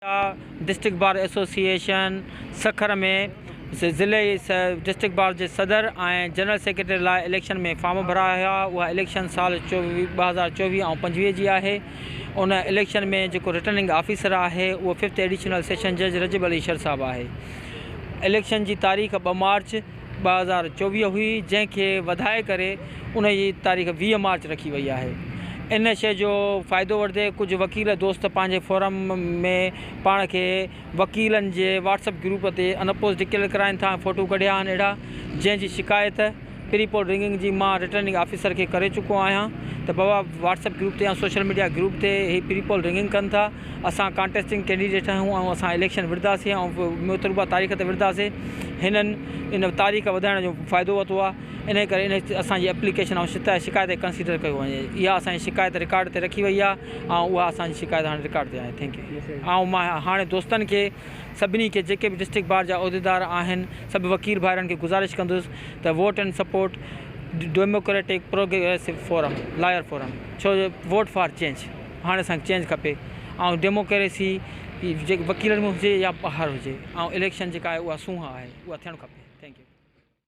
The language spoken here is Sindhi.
ڊسٽرڪٽ بار ايسوسيئيشن سکر ۾ ضلعي ڊسٽرڪٽ بار جي صدر ۽ جنرل سيڪريٽري لاء اليڪشن ۾ فارم ڀرايا هيا. اها اليڪشن سال 2024 ۽ 25 جي آهي. ان اليڪشن ۾ جيڪو رٽرننگ آفيسر آهي اهو ففٿ ايڊيشنل سيشن جج رجب علي شر صاحب آهي. اليڪشن جي تاريخ 2 مارچ 2024 هئي، جنهن کي وڌائي ڪري ان جي تاريخ 20 مارچ رکي وئي آهي. ان شيء جو فائدو وٺندي ڪجهه وڪيل دوست پنهنجي فورم ۾ پاڻ کي وڪيلن جي واٽس اپ گروپ تي ان اپوز ڊڪليئر ڪرائين ٿا ۽ فوٽو ڪڍيا آهن اهڙا، جنهن جي شڪايت پري پول رنگنگ جي مان رٽرننگ آفيسر کي ڪري چڪو آهيان ته بابا واٽس اپ گروپ تي يا سوشل ميڊيا گروپ تي هي پري پول رنگنگ ڪن ٿا. اسان ڪانٽيسٽنگ ڪينڊيڊيٽ آهيون ۽ اسان اليڪشن وڙهنداسين ۽ مطلوبه تاريخ تي وڙهنداسين. هنن ان تاريخ وڌائڻ جو فائدو ورتو آهي، انهي ڪري ان اسان جي ايپليڪيشن ۽ شڪايت کي ڪنسيڊر ڪيو وڃي. اها اسان جي شڪايت رڪارڊ تي رکي وئي آهي ۽ اها اسان جي شڪايت هاڻي رڪارڊ تي آهي. Thank you. ۽ مان هاڻي دوستن کي سڀني کي جيڪي به ڊسٽرڪٽ بار جا عهديدار آهن سڀ وڪيل ڀائرن کي گذارش ڪندس ته vote and support democratic progressive forum lawyer forum ڇو جو ووٽ فار چينج. هاڻي اسان کي چينج کپي ۽ ڊيموڪريسي جيڪي وڪيلن ۾ هجي يا ٻاهر هجي ۽ اليڪشن جيڪا آهي اها سونهن آهي اها ٿيڻ کپي.